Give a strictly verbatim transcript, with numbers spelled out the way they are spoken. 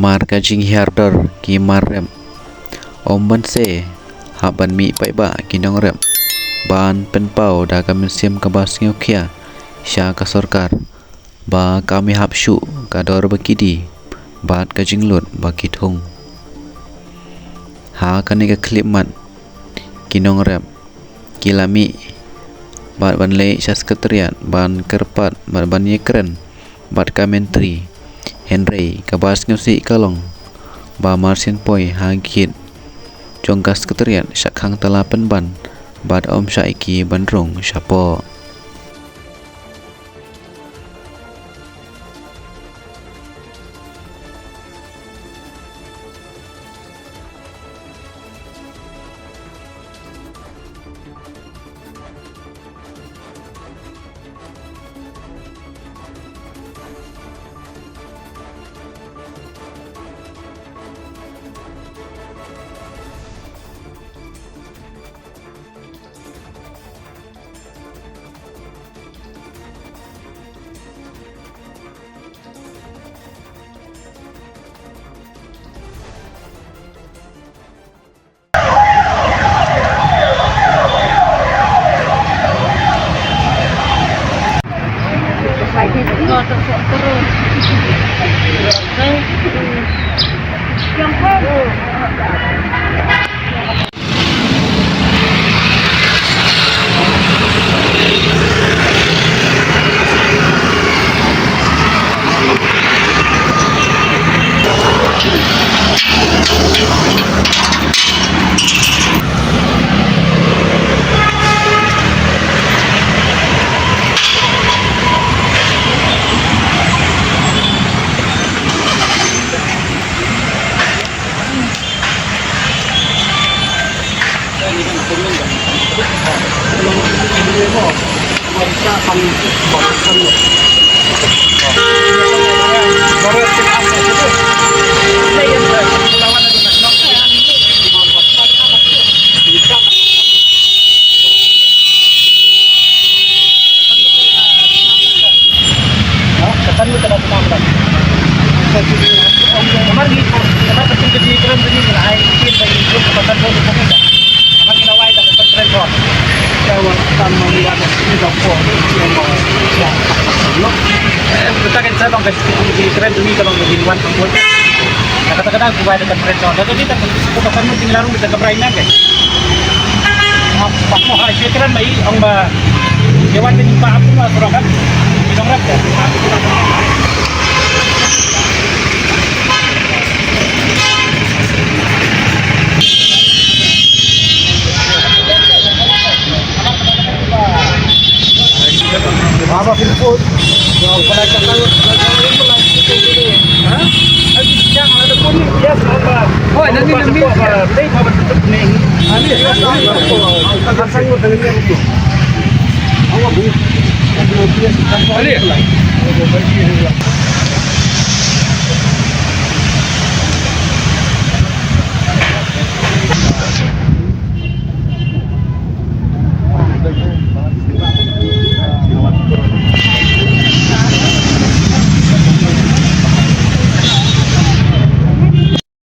Namar ka jinghiar dor ki mar rep, ym ban se hap ban mih paidbah ki nongrep ban pynpaw da ka mynsiem kaba sngewkhia sha ka sorkar ba kam hap shuh ka dor ba ki die bad ka jinglut ba ki thung. Ha kane ka khyllipmat ki nongrep ki la mih bad ban leit sha Secretariat ban kyrpad bad ban ïakren bad ka Myntri. Hynrei kaba sngewsih ka long ba mar syn poi ha gate jong ka Secretariat shah khang tala pynban bad ym shah ïa ki ban rung shapoh. Kata kan sa bang ka jingkren tu ni ka bang ka jingwan ka pun. Kata kata ku bai da ka pren sa. Kata ni tak ku pasan mu tinggal rumah tak ka pren nang ke. Apa mau hai kren bai ong ba. Dewan ni pa aku ma surakan. Dong rap.